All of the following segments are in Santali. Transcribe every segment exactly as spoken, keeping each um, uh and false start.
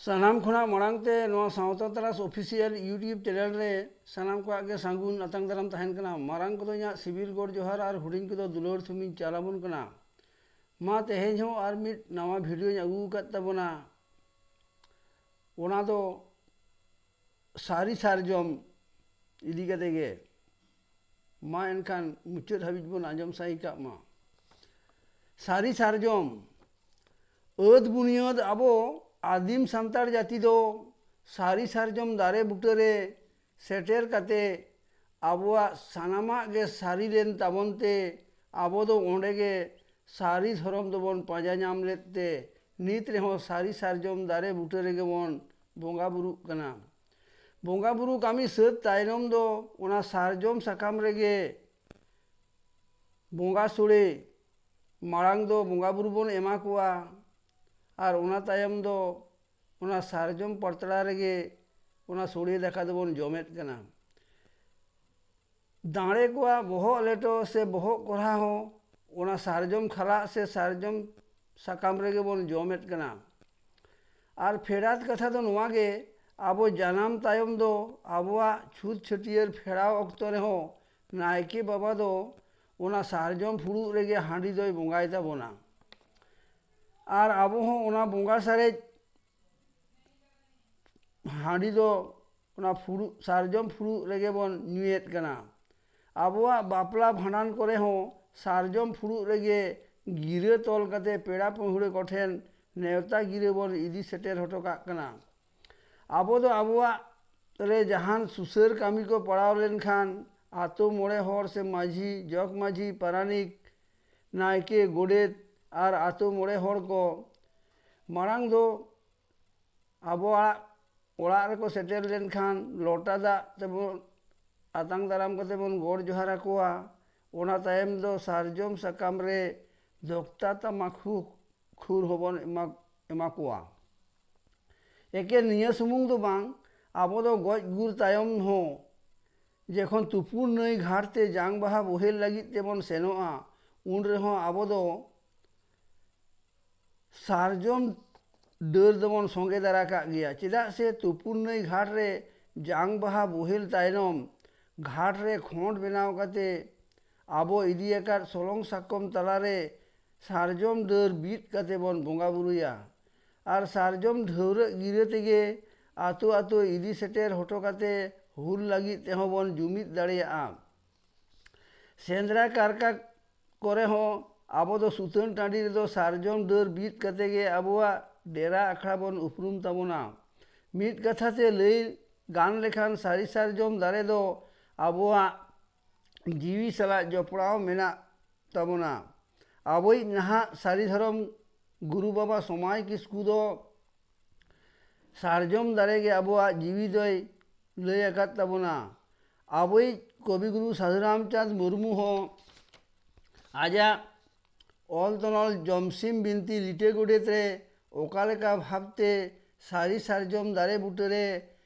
ᱥᱟᱱᱟᱢ ᱠᱷᱚᱱᱟᱜ ᱢᱟᱲᱟᱝ ᱛᱮ ᱱᱚᱣᱟ ᱥᱟᱶᱛᱟ ᱛᱟᱨᱟᱥ ᱚᱯᱷᱤᱥᱤᱭᱟᱞ YouTube ᱪᱮᱱᱮᱞ ᱨᱮ ᱥᱟᱱᱟᱢ ᱠᱚᱣᱟᱜ ᱜᱮ ᱥᱟᱹᱜᱩᱱ ᱟᱛᱟᱝ ᱫᱟᱨᱟᱢ ᱛᱟᱦᱮᱱ ᱠᱟᱱᱟ᱾ ᱢᱟᱨᱟᱝ ᱠᱚᱫᱚ ᱤᱧᱟᱹᱜ ᱥᱤᱵᱤᱞ ᱜᱚᱰ ᱡᱚᱦᱟᱨ ᱟᱨ ᱦᱩᱰᱤᱧ ᱠᱚᱫᱚ ᱫᱩᱞᱟᱹᱲ ᱛᱷᱩᱢᱤᱧ ᱪᱟᱞ ᱟᱵᱚᱱ ᱠᱟᱱᱟ᱾ ᱢᱟ ᱛᱮᱦᱮᱧ ᱦᱚᱸ ᱟᱨ ᱢᱤᱫ ᱱᱟᱣᱟ ᱵᱷᱤᱰᱤᱭᱳᱧ ᱟᱹᱜᱩ ᱟᱠᱟᱫ ᱛᱟᱵᱚᱱᱟ᱾ ᱚᱱᱟ ᱫᱚ ᱥᱟᱹᱨᱤ ᱥᱟᱨᱡᱚᱢ ᱤᱫᱤ ᱠᱟᱛᱮ ᱜᱮ᱾ ᱢᱟ ᱮᱱᱠᱷᱟᱱ ᱢᱩᱪᱟᱹᱫ ᱦᱟᱹᱵᱤᱡ ᱵᱚᱱ ᱟᱸᱡᱚᱢ ᱥᱟᱹᱦᱤ ᱠᱟᱜ ᱢᱟ᱾ ᱥᱟᱹᱨᱤ ᱥᱟᱨᱡᱚᱢ ᱟᱹᱫ ᱵᱩᱱᱤᱭᱟᱹᱫ ᱟᱵᱚ ᱟᱹᱫᱤᱢ ᱥᱟᱱᱛᱟᱲ ᱡᱟᱹᱛᱤ ᱫᱚ ᱥᱟᱹᱨᱤ ᱥᱟᱨᱡᱚᱢ ᱫᱟᱨᱮ ᱵᱩᱴᱟᱹᱨᱮ ᱥᱮᱴᱮᱨ ᱠᱟᱛᱮ ᱟᱵᱚᱣᱟᱜ ᱥᱟᱱᱟᱢᱟᱜ ᱜᱮ ᱥᱟᱹᱨᱤ ᱞᱮᱱ ᱛᱟᱵᱚᱱ ᱛᱮ ᱟᱵᱚ ᱫᱚ ᱚᱸᱰᱮ ᱜᱮ ᱥᱟᱹᱨᱤ ᱫᱷᱚᱨᱚᱢ ᱫᱚᱵᱚᱱ ᱯᱟᱸᱡᱟ ᱧᱟᱢ ᱞᱮᱫ ᱛᱮ ᱱᱤᱛ ᱨᱮᱦᱚᱸ ᱥᱟᱹᱨᱤ ᱥᱟᱨᱡᱚᱢ ᱫᱟᱨᱮ ᱵᱩᱴᱟᱹ ᱨᱮᱜᱮ ᱵᱚᱱ ᱵᱚᱸᱜᱟ ᱵᱩᱨᱩᱜ ᱠᱟᱱᱟ᱾ ᱵᱚᱸᱜᱟ ᱵᱩᱨᱩ ᱠᱟᱹᱢᱤ ᱥᱟᱹᱛ ᱛᱟᱭᱱᱚᱢ ᱫᱚ ᱚᱱᱟ ᱥᱟᱨᱡᱚᱢ ᱥᱟᱠᱟᱢ ᱨᱮᱜᱮ ᱵᱚᱸᱜᱟ ᱥᱳᱲᱮ ᱢᱟᱲᱟᱝ ᱫᱚ ᱵᱚᱸᱜᱟ ᱵᱩᱨᱩ ᱵᱚᱱ ᱮᱢᱟ ᱠᱚᱣᱟ ᱟᱨ ᱚᱱᱟ ᱛᱟᱭᱚᱢ ᱫᱚ ᱚᱱᱟ ᱥᱟᱨᱡᱚᱢ ᱯᱟᱛᱲᱟ ᱨᱮᱜᱮ ᱚᱱᱟ ᱥᱳᱲᱮ ᱫᱟᱠᱟ ᱫᱚᱵᱚᱱ ᱡᱚᱢᱮᱫ ᱠᱟᱱᱟ᱾ ᱫᱟᱲᱮ ᱠᱚᱣᱟᱜ ᱵᱚᱦᱚᱜ ᱞᱮᱴᱚ ᱥᱮ ᱵᱚᱦᱚᱜ ᱠᱚᱨᱦᱟ ᱦᱚᱸ ᱚᱱᱟ ᱥᱟᱨᱡᱚᱢ ᱠᱷᱟᱞᱟᱜ ᱥᱮ ᱥᱟᱨᱡᱚᱢ ᱥᱟᱠᱟᱢ ᱨᱮᱜᱮ ᱵᱚᱱ ᱡᱚᱢᱮᱫ ᱠᱟᱱᱟ᱾ ᱟᱨ ᱯᱷᱮᱰᱟᱛ ᱠᱟᱛᱷᱟ ᱫᱚ ᱱᱚᱣᱟ ᱜᱮ, ᱟᱵᱚ ᱡᱟᱱᱟᱢ ᱛᱟᱭᱚᱢ ᱫᱚ ᱟᱵᱚᱣᱟᱜ ᱪᱷᱩᱛ ᱪᱷᱟᱹᱴᱭᱟᱹᱨ ᱯᱷᱮᱲᱟᱣ ᱚᱠᱛᱚ ᱨᱮᱦᱚᱸ ᱱᱟᱭᱠᱮ ᱵᱟᱵᱟ ᱫᱚ ᱚᱱᱟ ᱥᱟᱨᱡᱚᱢ ᱯᱷᱩᱲᱩᱜ ᱨᱮᱜᱮ ᱦᱟᱺᱰᱤ ᱫᱚᱭ ᱵᱚᱸᱜᱟᱭ ᱛᱟᱵᱚᱱᱟ᱾ ᱟᱨ ᱟᱵᱚ ᱦᱚᱸ ᱚᱱᱟ ᱵᱚᱸᱜᱟ ᱥᱟᱨᱮᱡ ᱦᱟᱺᱰᱤ ᱫᱚ ᱚᱱᱟ ᱯᱷᱩᱲᱩᱜ, ᱥᱟᱨᱡᱚᱢ ᱯᱷᱩᱲᱩᱜ ᱨᱮᱜᱮ ᱵᱚᱱ ᱧᱩᱭᱮᱫ ᱠᱟᱱᱟ᱾ ᱟᱵᱚᱣᱟᱜ ᱵᱟᱯᱞᱟ ᱵᱷᱟᱸᱰᱟᱱ ᱠᱚᱨᱮ ᱦᱚᱸ ᱥᱟᱨᱡᱚᱢ ᱯᱷᱩᱲᱩᱜ ᱨᱮᱜᱮ ᱜᱤᱨᱟᱹ ᱛᱚᱞ ᱠᱟᱛᱮ ᱯᱮᱲᱟ ᱯᱟᱹᱦᱲᱟᱹ ᱠᱚᱴᱷᱮᱱ ᱱᱮᱣᱛᱟ ᱜᱤᱨᱟᱹ ᱵᱚᱱ ᱤᱫᱤ ᱥᱮᱴᱮᱨ ᱦᱚᱴᱚ ᱠᱟᱜ ᱠᱟᱱᱟ᱾ ᱟᱵᱚ ᱫᱚ ᱟᱵᱚᱣᱟᱜ ᱨᱮ ᱡᱟᱦᱟᱱ ᱥᱩᱥᱟᱹᱨ ᱠᱟᱹᱢᱤ ᱠᱚ ᱯᱟᱲᱟᱣ ᱞᱮᱱᱠᱷᱟᱱ ᱟᱛᱳ ᱢᱚᱬᱮ ᱦᱚᱲ ᱥᱮ ᱢᱟᱹᱡᱷᱤ, ᱡᱚᱜᱽ ᱢᱟᱹᱡᱷᱤ, ᱯᱟᱨᱟᱱᱤᱠ, ᱱᱟᱭᱠᱮ, ᱜᱚᱰᱮᱛ ᱟᱨ ᱟᱛᱳ ᱢᱚᱬᱮ ᱦᱚᱲ ᱠᱚ ᱢᱟᱲᱟᱝ ᱫᱚ ᱟᱵᱚᱣᱟᱜ ᱚᱲᱟᱜ ᱨᱮᱠᱚ ᱥᱮᱴᱮᱨ ᱞᱮᱱᱠᱷᱟᱱ ᱞᱚᱴᱟ ᱫᱟᱜ ᱛᱮᱵᱚᱱ ᱟᱛᱟᱝ ᱫᱟᱨᱟᱢ ᱠᱟᱛᱮ ᱵᱚᱱ ᱜᱚᱰ ᱡᱚᱦᱟᱨ ᱟᱠᱚᱣᱟ᱾ ᱚᱱᱟ ᱛᱟᱭᱚᱢ ᱫᱚ ᱥᱟᱨᱡᱚᱢ ᱥᱟᱠᱟᱢ ᱨᱮ ᱫᱚᱠᱛᱟ ᱛᱟᱢᱟᱠᱷᱩ ᱠᱷᱩᱨ ᱦᱚᱸᱵᱚᱱ ᱮᱢᱟ, ᱮᱢᱟ ᱠᱚᱣᱟ᱾ ᱮᱠᱮᱱ ᱱᱤᱭᱟᱹ ᱥᱩᱢᱩᱝ ᱫᱚ ᱵᱟᱝ, ᱟᱵᱚ ᱫᱚ ᱜᱚᱡ ᱜᱩᱨ ᱛᱟᱭᱚᱢ ᱦᱚᱸ ᱡᱚᱠᱷᱚᱱ ᱛᱩᱯᱩᱱ ᱱᱟᱹᱭ ᱜᱷᱟᱴ ᱛᱮ ᱡᱟᱝ ᱵᱟᱦᱟ ᱵᱳᱦᱮᱞ ᱞᱟᱹᱜᱤᱫ ᱛᱮᱵᱚᱱ ᱥᱮᱱᱚᱜᱼᱟ, ᱩᱱ ᱨᱮᱦᱚᱸ ᱟᱵᱚ ᱫᱚ ᱥᱟᱨᱡᱚᱢ ᱰᱟᱹᱨ ᱫᱚᱵᱚᱱ ᱥᱚᱸᱜᱮ ᱫᱟᱨᱟ ᱠᱟᱜ ᱜᱮᱭᱟ᱾ ᱪᱮᱫᱟᱜ ᱥᱮ ᱛᱩᱯᱩᱱ ᱱᱟᱹᱭ ᱜᱷᱟᱴ ᱨᱮ ᱡᱟᱝ ᱵᱟᱦᱟ ᱵᱳᱦᱮᱞ ᱛᱟᱭᱱᱚᱢ ᱜᱷᱟᱴ ᱨᱮ ᱠᱷᱚᱸᱰ ᱵᱮᱱᱟᱣ ᱠᱟᱛᱮ ᱟᱵᱚ ᱤᱫᱤ ᱟᱠᱟᱫ ᱥᱚᱞᱚᱝ ᱥᱟᱠᱚᱢ ᱛᱟᱞᱟᱨᱮ ᱥᱟᱨᱡᱚᱢ ᱰᱟᱹᱨ ᱵᱤᱫ ᱠᱟᱛᱮ ᱵᱚᱱ ᱵᱚᱸᱜᱟ ᱵᱩᱨᱩᱭᱟ᱾ ᱟᱨ ᱥᱟᱨᱡᱚᱢ ᱰᱷᱟᱹᱣᱨᱟᱹᱜ ᱜᱤᱨᱟᱹ ᱛᱮᱜᱮ ᱟᱛᱳ ᱟᱛᱳ ᱤᱫᱤ ᱥᱮᱴᱮᱨ ᱦᱚᱴᱚ ᱠᱟᱛᱮ ᱦᱩᱞ ᱞᱟᱹᱜᱤᱫ ᱛᱮᱦᱚᱸ ᱵᱚᱱ ᱡᱩᱢᱤᱫ ᱫᱟᱲᱮᱭᱟᱜᱼᱟ᱾ ᱥᱮᱸᱫᱽᱨᱟ ᱠᱟᱨᱠᱟ ᱠᱚᱨᱮ ᱦᱚᱸ ᱟᱵᱚ ᱫᱚ ᱥᱩᱛᱟᱹᱱ ᱴᱟᱺᱰᱤ ᱨᱮᱫᱚ ᱥᱟᱨᱡᱚᱢ ᱰᱟᱹᱨ ᱵᱤᱫ ᱠᱟᱛᱮ ᱜᱮ ᱟᱵᱚᱣᱟᱜ ᱰᱮᱨᱟ ᱟᱠᱷᱲᱟ ᱵᱚᱱ ᱩᱯᱨᱩᱢ ᱛᱟᱵᱚᱱᱟ᱾ ᱢᱤᱫ ᱠᱟᱛᱷᱟ ᱛᱮ ᱞᱟᱹᱭ ᱜᱟᱱ ᱞᱮᱠᱷᱟᱱ, ᱥᱟᱹᱨᱤ ᱥᱟᱨᱡᱚᱢ ᱫᱟᱨᱮ ᱫᱚ ᱟᱵᱚᱣᱟᱜ ᱡᱤᱣᱤ ᱥᱟᱞᱟᱜ ᱡᱚᱯᱲᱟᱣ ᱢᱮᱱᱟᱜ ᱛᱟᱵᱚᱱᱟ᱾ ᱟᱵᱚᱭᱤᱡ ᱱᱟᱦᱟᱜ ᱥᱟᱹᱨᱤ ᱫᱷᱚᱨᱚᱢ ᱜᱩᱨᱩ ᱵᱟᱵᱟ ᱥᱚᱢᱟᱭ ᱠᱤᱥᱠᱩ ᱫᱚ ᱥᱟᱨᱡᱚᱢ ᱫᱟᱨᱮ ᱜᱮ ᱟᱵᱚᱣᱟᱜ ᱡᱤᱣᱤ ᱫᱚᱭ ᱞᱟᱹᱭ ᱟᱠᱟᱫ ᱛᱟᱵᱚᱱᱟ᱾ ᱟᱵᱚᱭᱤᱡ ᱠᱚᱵᱤᱜᱩᱨᱩ ᱥᱟᱹᱫᱷᱩ ᱨᱟᱢᱪᱟᱸᱫᱽ ᱢᱩᱨᱢᱩ ᱦᱚᱸ ᱟᱡᱟᱜ ᱚᱞ ᱛᱚᱱᱚᱞ ᱡᱚᱢᱥᱤᱢ ᱵᱤᱱᱛᱤ ᱞᱤᱴᱟᱹ ᱜᱚᱰᱮᱛ ᱨᱮ ᱚᱠᱟ ᱞᱮᱠᱟ ᱵᱷᱟᱵᱽᱛᱮ ᱥᱟᱹᱨᱤ ᱥᱟᱨᱡᱚᱢ ᱫᱟᱨᱮ ᱵᱩᱴᱟᱹᱨᱮ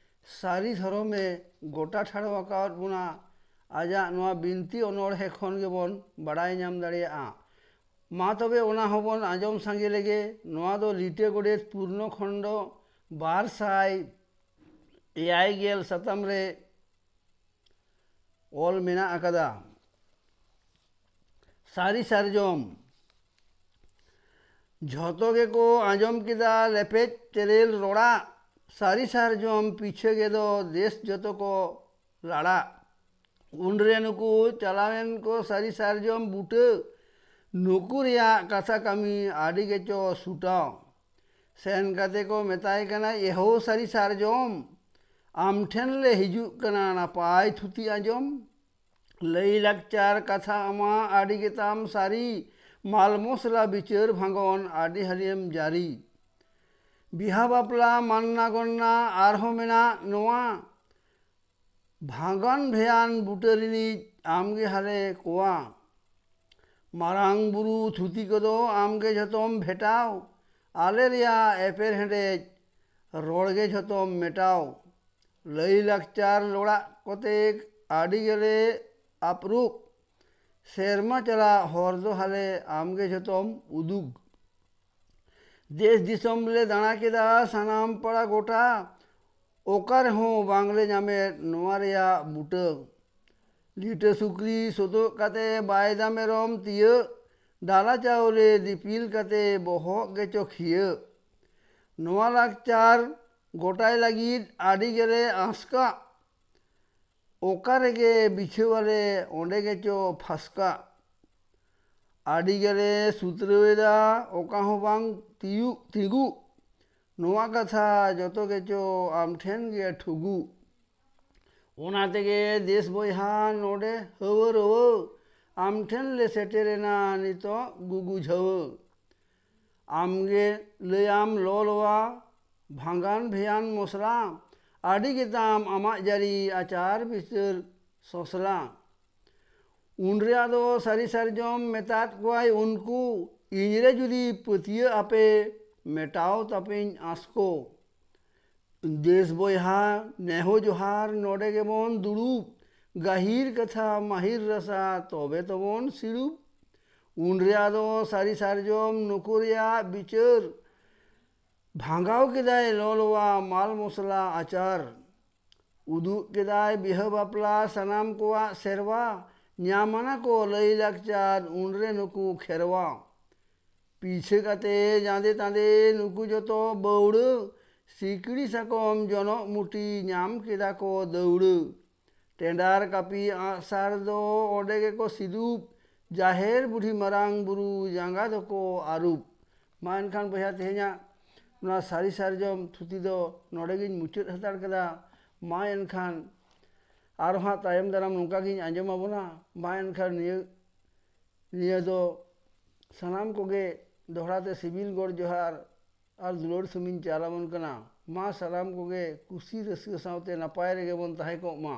ᱥᱟᱹᱨᱤ ᱫᱷᱚᱨᱚᱢᱮ ᱜᱚᱴᱟ ᱴᱷᱟᱲᱚ ᱟᱠᱟᱣᱟᱫ ᱵᱚᱱᱟ, ᱟᱡᱟᱜ ᱱᱚᱣᱟ ᱵᱤᱱᱛᱤ ᱚᱱᱚᱬᱦᱮ ᱠᱷᱚᱱ ᱜᱮᱵᱚᱱ ᱵᱟᱲᱟᱭ ᱧᱟᱢ ᱫᱟᱲᱮᱭᱟᱜᱼᱟ᱾ ᱢᱟ ᱛᱚᱵᱮ ᱚᱱᱟ ᱦᱚᱸᱵᱚᱱ ᱟᱸᱡᱚᱢ ᱥᱟᱸᱜᱮ ᱞᱮᱜᱮ᱾ ᱱᱚᱣᱟ ᱫᱚ ᱞᱤᱴᱟᱹ ᱜᱚᱰᱮᱛ ᱯᱩᱨᱱᱚ ᱠᱷᱚᱸᱰᱚ ᱵᱟᱨ ᱥᱟᱭ ᱮᱭᱟᱭ ᱜᱮᱞ ᱥᱟᱛᱟᱢ ᱨᱮ ᱚᱞ ᱢᱮᱱᱟᱜ ᱟᱠᱟᱫᱟ᱾ ᱥᱟᱹᱨᱤ ᱥᱟᱨᱡᱚᱢ᱾ ᱡᱷᱚᱛᱚ ᱜᱮᱠᱚ ᱟᱸᱡᱚᱢ ᱠᱮᱫᱟ ᱞᱮᱯᱮᱡ ᱛᱮᱨᱮᱞ ᱨᱚᱲᱟᱜ, ᱥᱟᱹᱨᱤ ᱥᱟᱨᱡᱚᱢ ᱯᱤᱪᱷᱟᱹ ᱜᱮᱫᱚ ᱫᱮᱥ ᱡᱚᱛᱚ ᱠᱚ ᱞᱟᱲᱟᱜ᱾ ᱩᱱᱨᱮ ᱱᱩᱠᱩ ᱪᱟᱞᱟᱣᱮᱱ ᱠᱚ ᱥᱟᱹᱨᱤ ᱥᱟᱨᱡᱚᱢ ᱵᱩᱴᱟᱹ, ᱱᱩᱠᱩ ᱨᱮᱭᱟᱜ ᱠᱟᱛᱷᱟ ᱠᱟᱹᱢᱤ ᱟᱹᱰᱤ ᱜᱮᱪᱚ ᱥᱩᱴᱟᱣ᱾ ᱥᱮᱱ ᱠᱟᱛᱮ ᱠᱚ ᱢᱮᱛᱟᱭ ᱠᱟᱱᱟ, "ᱮᱦᱳ ᱥᱟᱹᱨᱤ ᱥᱟᱨᱡᱚᱢ, ᱟᱢ ᱴᱷᱮᱱ ᱞᱮ ᱦᱤᱡᱩᱜ ᱠᱟᱱᱟ ᱱᱟᱯᱟᱭ ᱛᱷᱩᱛᱤ ᱟᱸᱡᱚᱢ᱾ ᱞᱟᱹᱭ ᱞᱟᱠᱪᱟᱨ ᱠᱟᱛᱷᱟ ᱟᱢᱟᱜ ᱟᱹᱰᱤ ᱜᱮᱛᱟᱢ ᱥᱟᱹᱨᱤ, ᱢᱟᱞ ᱢᱚᱥᱞᱟ ᱵᱤᱪᱟᱹᱨ ᱵᱷᱟᱸᱜᱚᱱ ᱟᱹᱰᱤ ᱦᱟᱹᱨᱤᱭᱮᱢ ᱡᱟᱹᱨᱤ᱾ ᱵᱤᱦᱟ ᱵᱟᱯᱞᱟ ᱢᱟᱱᱱᱟ ᱜᱚᱱᱱᱟ ᱟᱨᱦᱚᱸ ᱢᱮᱱᱟᱜ ᱱᱚᱣᱟ, ᱵᱷᱟᱸᱜᱟᱱ ᱵᱷᱮᱭᱟᱱ ᱵᱩᱴᱟᱹ ᱨᱤᱱᱤᱡ ᱟᱢᱜᱮ ᱦᱟᱞᱮ ᱠᱚᱣᱟ᱾ ᱢᱟᱨᱟᱝ ᱵᱩᱨᱩ ᱛᱷᱩᱛᱤ ᱠᱚᱫᱚ ᱟᱢᱜᱮ ᱡᱷᱚᱛᱚᱢ ᱵᱷᱮᱴᱟᱣ, ᱟᱞᱮ ᱨᱮᱭᱟᱜ ᱮᱯᱮᱨ ᱦᱮᱸᱰᱮᱡ ᱨᱚᱲ ᱜᱮ ᱡᱷᱚᱛᱚᱢ ᱢᱮᱴᱟᱣ᱾ ᱞᱟᱹᱭ ᱞᱟᱠᱪᱟᱨ ᱞᱚᱲᱟᱜ ᱠᱚᱛᱮ ᱟᱹᱰᱤ ᱜᱮᱞᱮ ᱟᱯᱨᱩᱯ, ᱥᱮᱨᱢᱟ ᱪᱟᱞᱟᱜ ᱦᱚᱨ ᱫᱚ ᱦᱟᱞᱮ ᱟᱢᱜᱮ ᱡᱷᱚᱛᱚᱢ ᱩᱫᱩᱜᱽ᱾ ᱫᱮᱥ ᱫᱤᱥᱚᱢ ᱞᱮ ᱫᱟᱬᱟ ᱠᱮᱫᱟ ᱥᱟᱱᱟᱢ ᱯᱟᱲᱟ ᱜᱚᱴᱟ, ᱚᱠᱟ ᱨᱮᱦᱚᱸ ᱵᱟᱝᱞᱮ ᱧᱟᱢᱮᱫ ᱱᱚᱣᱟ ᱨᱮᱭᱟᱜ ᱵᱩᱴᱟᱹ᱾ ᱞᱤᱴᱟᱹ ᱥᱩᱠᱨᱤ ᱥᱳᱫᱷᱚᱜ ᱠᱟᱛᱮ ᱵᱟᱭᱫᱟ ᱢᱮᱨᱚᱢ ᱛᱤᱭᱟᱹᱜ, ᱰᱟᱞᱟ ᱪᱟᱣᱞᱮ ᱫᱤᱯᱤᱞ ᱠᱟᱛᱮ ᱵᱚᱦᱚᱜ ᱜᱮᱪᱚ ᱠᱷᱤᱭᱟᱹᱜ᱾ ᱱᱚᱣᱟ ᱞᱟᱠᱪᱟᱨ ᱜᱚᱴᱟᱭ ᱞᱟᱹᱜᱤᱫ ᱟᱹᱰᱤ ᱜᱮᱞᱮ ᱟᱸᱥᱠᱟᱜ, ᱚᱠᱟ ᱨᱮᱜᱮ ᱵᱤᱪᱷᱟᱹᱣᱟᱞᱮ ᱚᱸᱰᱮ ᱜᱮᱪᱚ ᱯᱷᱟᱥᱠᱟᱜ᱾ ᱟᱹᱰᱤ ᱜᱮᱞᱮ ᱥᱩᱛᱨᱟᱹᱣᱮᱫᱟ ᱚᱠᱟ ᱦᱚᱸ ᱵᱟᱝ ᱛᱤᱭᱩᱜ ᱛᱤᱸᱜᱩᱜ, ᱱᱚᱣᱟ ᱠᱟᱛᱷᱟ ᱡᱚᱛᱚ ᱜᱮᱪᱚ ᱟᱢ ᱴᱷᱮᱱ ᱜᱮ ᱴᱷᱩᱜᱩ᱾ ᱚᱱᱟ ᱛᱮᱜᱮ ᱫᱮᱥ ᱵᱚᱭᱦᱟ ᱱᱚᱰᱮ ᱦᱟᱹᱣᱟᱹ ᱨᱟᱹᱣᱟᱹ, ᱟᱢ ᱴᱷᱮᱱ ᱞᱮ ᱥᱮᱴᱮᱨᱮᱱᱟ ᱱᱤᱛᱚᱜ ᱜᱩᱜᱩ ᱡᱷᱟᱹᱣᱟᱹ᱾ ᱟᱢᱜᱮ ᱞᱟᱹᱭᱟᱢ ᱞᱚᱞᱚᱣᱟ, ᱵᱷᱟᱸᱜᱟᱱ ᱵᱷᱮᱭᱟᱱ ᱢᱚᱥᱞᱟ, ᱟᱹᱰᱤ ᱜᱮᱛᱟᱢ ᱟᱢᱟᱜ ᱡᱟᱹᱨᱤ ᱟᱪᱟᱨ ᱵᱤᱪᱟᱹᱨ ᱥᱚᱥᱞᱟ᱾ ᱩᱱᱨᱮ ᱟᱫᱚ ᱥᱟᱹᱨᱤ ᱥᱟᱨᱡᱚᱢ ᱢᱮᱛᱟᱫ ᱠᱚᱣᱟᱭ ᱩᱱᱠᱩ, ᱤᱧᱨᱮ ᱡᱩᱫᱤ ᱯᱟᱹᱛᱭᱟᱹᱜ ᱟᱯᱮ, ᱢᱮᱴᱟᱣ ᱛᱟᱯᱮᱧ ᱟᱸᱥ ᱠᱚ᱾ ᱫᱮᱥ ᱵᱚᱭᱦᱟ, ᱱᱮᱦᱚ ᱡᱚᱦᱟᱨ, ᱱᱚᱰᱮ ᱜᱮᱵᱚᱱ ᱫᱩᱲᱩᱵ᱾ ᱜᱟᱹᱦᱤᱨ ᱠᱟᱛᱷᱟ ᱢᱟᱹᱦᱤᱨ ᱨᱟᱥᱟ ᱛᱚᱵᱮ ᱛᱚᱵᱚᱱ ᱥᱤᱲᱩᱵ᱾ ᱩᱱᱨᱮ ᱟᱫᱚ ᱥᱟᱹᱨᱤ ᱥᱟᱨᱡᱚᱢ ᱱᱩᱠᱩ ᱨᱮᱭᱟᱜ ᱵᱤᱪᱟᱹᱨ, ᱵᱷᱟᱸᱜᱟᱣ ᱠᱮᱫᱟᱭ ᱞᱚᱞᱚᱣᱟ ᱢᱟᱞ ᱢᱚᱥᱞᱟ ᱟᱪᱟᱨ᱾ ᱩᱫᱩᱜ ᱠᱮᱫᱟᱭ ᱵᱤᱦᱟᱹ ᱵᱟᱯᱞᱟ ᱥᱟᱱᱟᱢ ᱠᱚᱣᱟᱜ ᱥᱮᱨᱣᱟ, ᱧᱟᱢᱟᱱᱟ ᱠᱚ ᱞᱟᱹᱭ ᱞᱟᱠᱪᱟᱨ ᱩᱱᱨᱮ ᱱᱩᱠᱩ ᱠᱷᱮᱨᱣᱟ᱾ ᱯᱤᱪᱷᱟᱹ ᱠᱟᱛᱮ ᱡᱟᱸᱫᱮ ᱛᱟᱸᱫᱮ ᱱᱩᱠᱩ ᱡᱚᱛᱚ ᱵᱟᱹᱣᱲᱟᱹ, ᱥᱤᱠᱲᱤ ᱥᱟᱠᱚᱢ ᱡᱚᱱᱚᱜ ᱢᱩᱴᱤ ᱧᱟᱢ ᱠᱮᱫᱟ ᱠᱚ ᱫᱟᱹᱣᱲᱟᱹ᱾ ᱴᱮᱸᱰᱟᱨ ᱠᱟᱹᱯᱤ ᱟᱸᱜᱼᱥᱟᱨ ᱫᱚ ᱚᱸᱰᱮ ᱜᱮᱠᱚ ᱥᱤᱫᱩᱯ, ᱡᱟᱦᱮᱨ ᱵᱩᱰᱷᱤ ᱢᱟᱨᱟᱝ ᱵᱩᱨᱩ ᱡᱟᱸᱜᱟ ᱫᱚᱠᱚ ᱟᱹᱨᱩᱵ᱾ ᱢᱟ ᱮᱱᱠᱷᱟᱱ ᱵᱚᱭᱦᱟ, ᱛᱮᱦᱮᱧᱟᱜ ᱱᱚᱣᱟ ᱥᱟᱹᱨᱤ ᱥᱟᱨᱡᱚᱢ ᱛᱷᱩᱛᱤ ᱫᱚ ᱱᱚᱰᱮ ᱜᱤᱧ ᱢᱩᱪᱟᱹᱫ ᱦᱟᱛᱟᱲ ᱠᱮᱫᱟ᱾ ᱢᱟ ᱮᱱᱠᱷᱟᱱ ᱟᱨᱦᱚᱸ ᱦᱟᱸᱜ ᱛᱟᱭᱚᱢ ᱫᱟᱨᱟᱢ ᱱᱚᱝᱠᱟ ᱜᱤᱧ ᱟᱸᱡᱚᱢ ᱟᱵᱚᱱᱟ᱾ ᱢᱟ ᱮᱱᱠᱷᱟᱱ ᱱᱤᱭᱟᱹ, ᱱᱤᱭᱟᱹ ᱫᱚ ᱥᱟᱱᱟᱢ ᱠᱚᱜᱮ ᱫᱚᱦᱲᱟ ᱛᱮ ᱥᱤᱵᱤᱞ ᱜᱚᱰ ᱡᱚᱦᱟᱨ ᱟᱨ ᱫᱩᱞᱟᱹᱲ ᱥᱩᱢᱤᱧ ᱪᱟᱞ ᱟᱵᱚᱱ ᱠᱟᱱᱟ᱾ ᱢᱟ ᱥᱟᱱᱟᱢ ᱠᱚᱜᱮ ᱠᱩᱥᱤ ᱨᱟᱹᱥᱠᱟᱹ ᱥᱟᱶᱛᱮ ᱱᱟᱯᱟᱭ ᱨᱮᱜᱮ ᱵᱚᱱ ᱛᱟᱦᱮᱸ ᱠᱚᱜ ᱢᱟ᱾